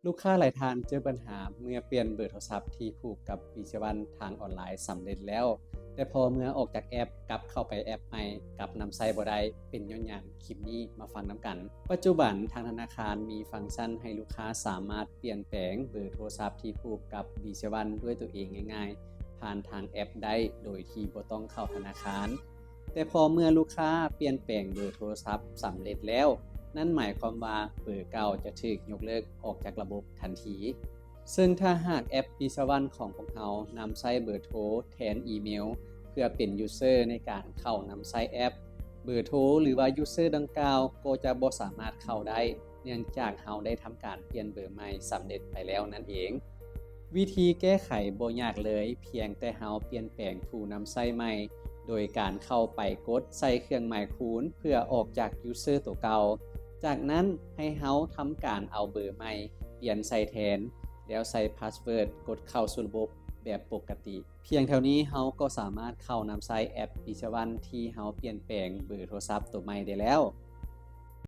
ລູກຄ້າຫຼາຍທ່ານເຈີບັນຫາເມື່ອປ່ຽນເບີໂທລະສັບທີ່ຜູກກັບ BCell One ທາງອອນລາຍສຳເລັດແລ້ວ, ແຕ່ພໍເມື່ອອອກຈາກແອັບກັບເຂົ້າໄປແອັບໃໝ່ ກັບນຳໃຊ້ບໍ່ໄດ້ ເປັນຍ້ອນຫຍັງ? ຄລິບນີ້ມາຟັງນຳກັນ. ປັດຈຸບັນທາງທະນາຄານມີຟັງຊັນໃຫ້ລູກຄ້າສາມາດປ່ຽນແປງເບີໂທລະສັບທີ່ຜູກກັບ BCell One ດ້ວຍຕົວເອງງ່າຍໆ ຜ່ານທາງແອັບໄດ້ໂດຍທີ່ບໍ່ຕ້ອງເຂົ້າທະນາຄານ. ແຕ່ພໍເມື່ອລູກຄ້າປ່ຽນແປງເບີໂທລະສັບສຳເລັດແລ້ວ, ນັ້ນໝາຍຄວາມວ່າເບີເກົ່າຈະຖືກຍົກເລີກອອກຈາກລະບົບທັນທີ. ເຊິ່ງຖ້າຫາກແອັບ BCell One ຂອງພວກເຮົານຳໃຊ້ເບີໂທແທນອີເມວ ເພື່ອເປັນ user ໃນການເຂົ້ານຳໃຊ້ແອັບ, ເບີໂທ ຫຼືວ່າ user ດັ່ງກ່າວກໍຈະບໍ່ສາມາດເຂົ້າໄດ້ ເນື່ອງຈາກເຮົາໄດ້ທຳການປ່ຽນເບີໃໝ່ສຳເລັດໄປແລ້ວນັ້ນເອງ. ວິທີແກ້ໄຂບໍ່ຍາກເລີຍ, ພຽງແຕ່ເຮົາປ່ຽນແປງຜູ້ນຳໃຊ້ໃໝ່ ໂດຍການເຂົ້າໄປກົດໃສ່ເຄື່ອງໝາຍຄູນເພື່ອອອກຈາກ user ຕົວເກົ່າ. ຈາກນັ້ນໃຫ້ເຮົາທຳການເອົາເບີໃໝ່ປ່ຽນໃສ່ແທນ, ແລ້ວໃສ່ພາສເວີດກົດເຂົ້າສູ່ລະບົບແບບປົກກະຕິ. ພຽງເທົ່ານີ້ເຮົາກໍສາມາດເຂົ້ານຳໃຊ້ແອັບ BCell One ທີ່ເຮົາປ່ຽນແປງເບີໂທລະສັບຕົວໃໝ່ໄດ້ແລ້ວ.